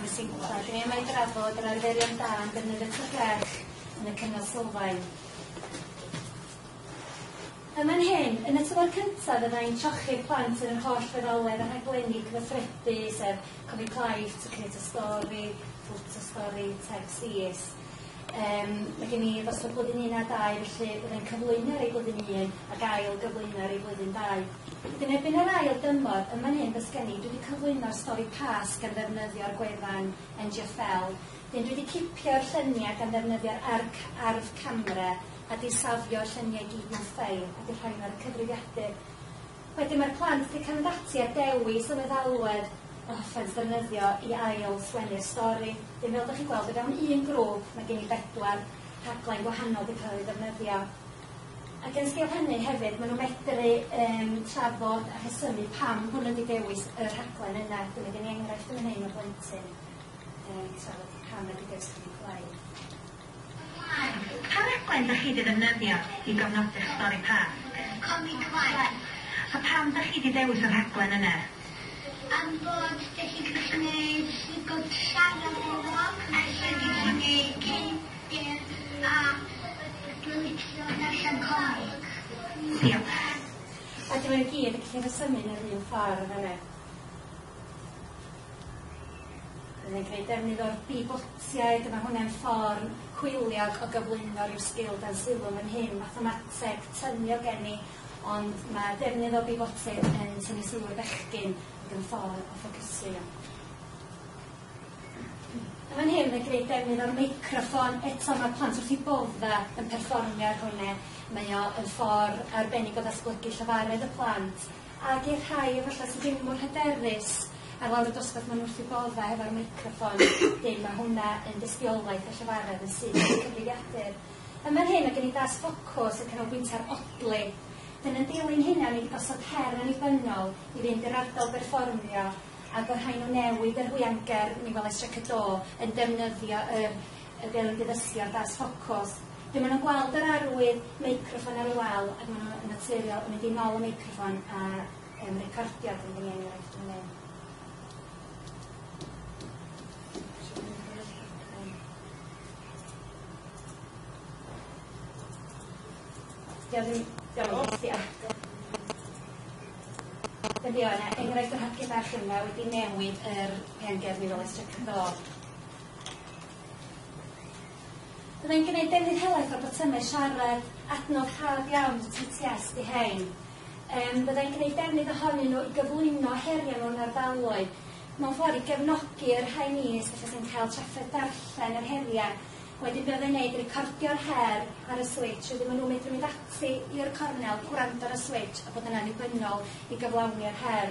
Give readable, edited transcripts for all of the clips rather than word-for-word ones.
y simpla. Dwi yma i drafod yr arferion da yn defnyddio TGAU yn y cyfnod sylfaen. Yn fan hyn, yn y tymor cyntaf fydda i'n trochi'r plant yn yr holl feddalwedd a rhaglenni cyfathrebu, sef Comic Life, To Create a Story, Photo Story, Text Is. Mae gen i ddosbarth blwyddyn 1 a 2, felly fydda i'n cyflwyno rei blwyddyn 1 ac ail gyflwyno rei blwyddyn 2. Wedyn erbyn yr ail dymor, yn fan hyn does gen i, dwi wedi cyflwyno'r stori Pasg gan ddefnyddio'r gwefan NGFL. Wedyn dwi wedi cipio'r lluniau gan ddefnyddio'r arf camera a 'di safio'r lluniau i gyd mewn ffeil a 'di rhoi nhw ar y cyfrifiadur. Wedyn mae'r plant 'di cael mynd ati a dewis y meddalwedd y hoffent ddefnyddio i ail sgwennu'r stori. Wedyn fel dych chi'n gweld o fewn un grŵp mae gen i bedwar rhaglen gwahanol 'di cael ei ddefnyddio. Ac yn sgil hynny hefyd maen nhw'n medru yym trafod a rhesymu pam bod nhw wedi dewis y rhaglen yna. Dyma gen i enghraifft yn fan hyn o blentyn yn trafod pam wedi dewis Comic Life. Ymlaen! Pa raglen dych chi 'di ddefnyddio i gofnodi'ch stori Pasg? Comic Life. A pam dych chi 'di dewis y rhaglen yna? Am bod dych chi'n gallu neud gwd siarad efo fo a chi'n gallu neud cefndir a dwi'n licio darllen comic. Diolch. A 'dyn nhw i gyd yn gallu rhesymu yn yr un ffordd yna. Byddai'n gwneud defnydd o'r bi-botiaid, a mae hwnna'n ffordd hwyliog o gyflwyno rhyw sgil dan sylw fan hyn, mathemateg, tynnu o gen i, ond mae defnydd o bi-botiaid yn tynnu sylw'r bechgyn ac yn ffordd o ffocysu. Yn fan hyn, mae'n gwneud defnydd o'r meicroffon. Eto, mae'r plant wrth eu bodda yn perfformio ar hwnna. Mae o yn ffordd arbennig o ddatblygu llafaredd y plant Ac i'r rhai efallai sydd ddim mor hyderus ar lawr y dosbarth maen nhw wrth eu boddau hefo'r meicroffon, dim, mae hwnna yn dystiolaeth o llafaredd yn syth i'r cyfrifiadur. Yn fan hyn mae gen i dasg ffocws yn canolbwyntio ar odli. Wedyn yn dilyn hynna o'n i wedi gosod her annibynnol i fynd i'r ardal berfformio ac o rhai nhw newid yr hwianger mi welais Jac y Do yn defnyddio yr y be o'n i wedi ddysgu o'r dasg ffocws. Wedyn maen nhw'n gweld yr arwydd meicroffon ar y wal ac maen nhw'n naturiol yn mynd i nôl y meicroffon a um, recordio. Dyma gen i enghraifft yn hyn. Diolch yn diolch. Dydy o yna enghraifft o'r hogyn bach yma wedi newid yr hen gefn i fel ystrycdo. Bydda i'n gwneud defnydd helaeth o'r botymau siarad, adnodd rhad iawn y TTS 'di rhein. Yym, bydda i'n gwneud defnydd ohonyn nhw i gyflwyno heriau mewn ardaloedd, mewn ffordd i gefnogi'r rhai ni sydd sy'n cael trafferth darllen yr heriau. Wedyn be fydda i'n neud, recordio'r her ar y switsh, wedyn maen nhw'n medru mynd ati i'r cornel, gwrando ar y switsh a bod yn annibynnol i gyflawni'r her.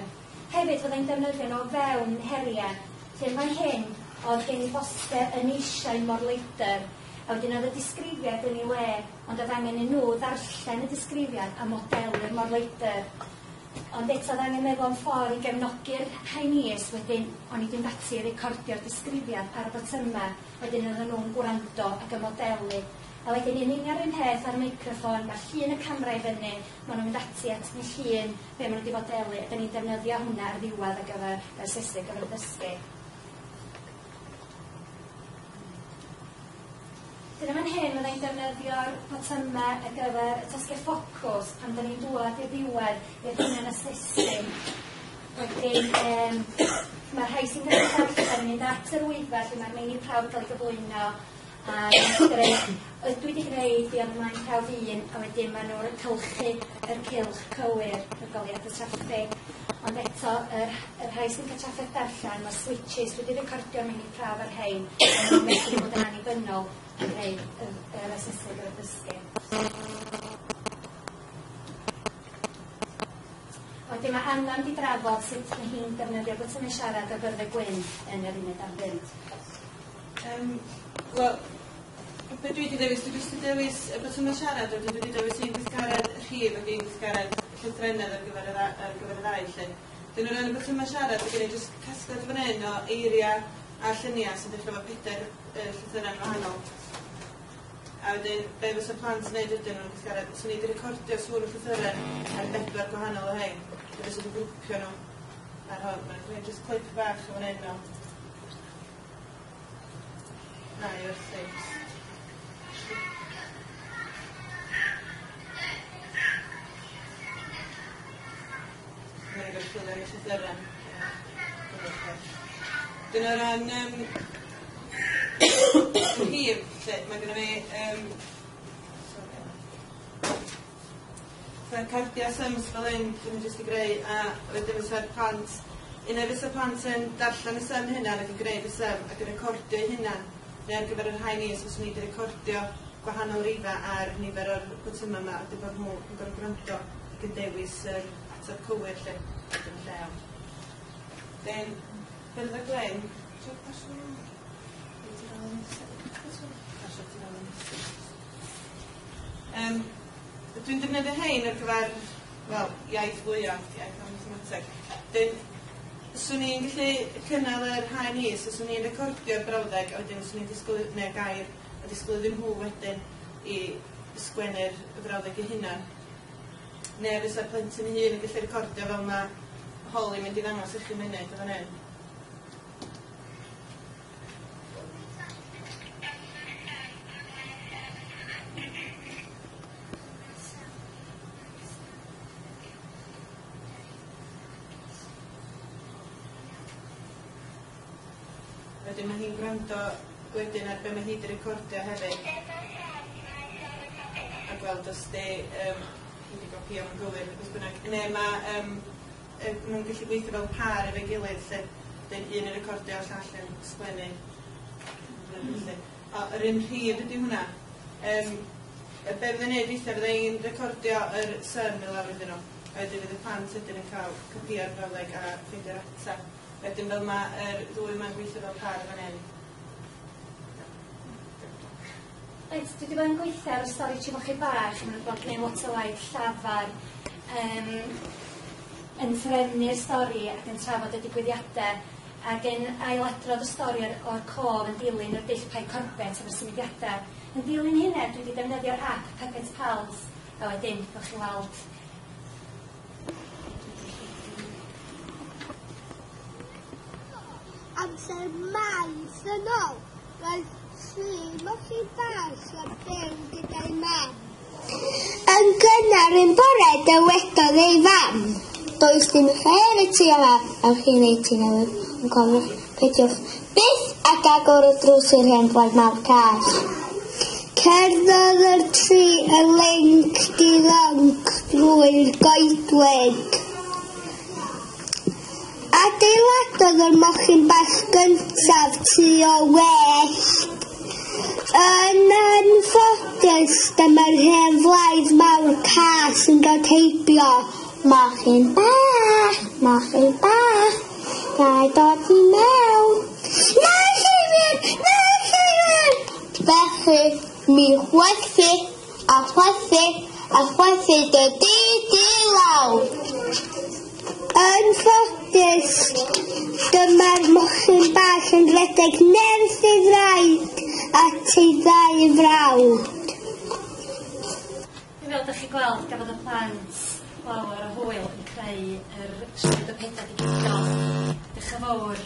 Hefyd fydda i'n defnyddio nhw o fewn heriau, lle fan hyn oedd gen i boster yn eisiau morleidr, a wedyn oedd y disgrifiad yn ei le, ond oedd angen i nhw ddarllen y disgrifiad a modelu'r morleidr. Ond eto oedd angen meddwl am ffordd i gefnogi'r rhai is, wedyn o'n i 'di mynd ati i recordio'r disgrifiad ar y botymau, wedyn oedden nhw'n gwrando ac yn modelu. A wedyn yn union yr un peth ar y meicroffon, mae llun y camera i fyny, maen nhw'n mynd ati at y llun, be maen nhw wedi fodelu, a da ni'n defnyddio hwnna ar ddiwedd ar gyfer yr asesu, ar gyfer y dysgu. Dyna fan hyn fydda i'n defnyddio'r botymau ar gyfer y tasgau ffocws pan da ni'n dŵad i'r ddiwedd i'r hunan asesu. Wedyn, um, mae'r rhai sy'n gallu darllen yn mynd at yr wyfa lle mae'r meini prawf yn cael ei gyflwyno a greu, ydw i wedi gwneud be oedd ymlaen prawf un, a wedyn maen nhw'n cylchu yr cylch cywir, y goliad y traffig. Ond eto, yr, y rhai sy'n cael trafferth darllen, mae'r switches wedi recordio'r meini prawf ar rhain, a maen nhw'n medru bod yn annibynnol yn gwneud yr, yr asesu gyda'r dysgu. Wedyn mae Anna'n di drafod sut mae hi'n defnyddio botymau siarad a byrddau gwyn yn yr uned am bump. Wel, be dwi wedi dewis, dwi jyst wedi dewis y botymau siarad, wedyn dwi wedi dewis un gweithgaredd rhif ac un gweithgaredd llythrennedd ar gyfer y, ar gyfer y ddau lle. Dyn nhw'n y botymau siarad, dwi gen i jyst casgliad fan hyn o eiriau a lluniau sy'n dechrau efo pedair llythyren wahanol. A wedyn, be fysa plant yn neud wedyn nhw'n gweithgaredd, swn i wedi recordio sŵn y llythyren ar bedwar gwahanol o rhain. Wedyn swn i'n grwpio nhw ar hwn. Mae'n gwneud jyst clip bach o fan hyn o. i wrthi. Mae'n gorfod chwilio am y llythyren. Dyna o ran rhif, lle, mae gennym fi fatha cardiau syms fel hyn, dwi'n jyst i greu, a wedyn fysa'r plant, un ai fysa'r plant yn darllen y sym hynna ac yn gwneud y sym ac yn recordio eu hunan, neu ar gyfer y rhai ni, os fyswn i wedi recordio gwahanol rifa ar nifer o'r botymau yma, a wedyn bod nhw yn gorfod gwrando ac yn dewis yr ateb cywir lle, yn lleol. Then, Byrdd a Glen, ti'n pasio nhw? Pasio ti fel yn Dwi'n defnyddio hein ar gyfer, wel, iaith fwyaf, iaith a mathemateg. Dyn, swn i'n gallu cynnal yr haen is, so swn i'n recordio'r brawddeg, a wedyn swn i'n disgwyl, neu gair, a disgwyl iddyn nhw wedyn i sgwennu'r frawddeg eu hunan. Neu fysa'r plentyn ei hun yn gallu recordio fel mae Holly mynd i ddangos i chi munud o fan hyn. Wedyn mae hi'n gwrando wedyn ar be mae hi wedi recordio hefyd. A gweld os di hi wedi gopio yn gywir neu beth bynnag. Neu mae nhw'n gallu gweithio fel par efo'i gilydd, lle dyn un yn recordio a'r llall yn sgwennu. Felly. O, yr un rhif ydy hwnna. Be fydde'n neud weithiau, fydde i'n recordio yr sym i lawr iddyn nhw. A wedyn fydd y plant wedyn yn cael copio'r brawddeg a ffeindio'r ateb. Wedyn fel mae'r ddwy yma'n gweithio fel par fan hyn. Reit, dwi wedi bod yn gweithio ar y stori Tri Mochyn Bach, mae'n bod gwneud lot o waith llafar yn trefnu'r stori ac yn trafod y digwyddiadau ac yn ailadrodd y stori o'r cof yn dilyn yr dull Pie Corbett efo'r symudiadau. Yn dilyn hynna, dwi wedi defnyddio'r app Puppet Pals, a wedyn, gewch chi weld. Amser maith yn ôl, roedd tri mochyn bach yn byw gyda'i mam. Yn gynnar un bore dywedodd ei fam, does dim lle yn y tŷ yma, ewch i wneud tŷ newydd, ond cofiwch, peidiwch byth ag agor y drws i'r hen blaidd mawr cas. Cerddodd yr tri y linc di-lonc drwy'r goedwig. Adeiladodd yr mochyn bach gyntaf tŷ o wellt. Yn anffodus, dyma'r hen flaidd mawr cas yn dod heibio. Mochyn bach, mochyn bach, ga i dod i mewn. Na, Lleifr! Na, Lleifr! Felly, mi chwerthu, a chwerthu, a chwerthu dy di di lawr. Yn ffodus, dyma'r mochyn bach yn rhedeg nerth ei ddraed at ei ddau frawd. Fel ydych chi gweld, gafodd y plant lawer o hwyl yn creu yr sioe bypedau digidol. Diolch yn fawr.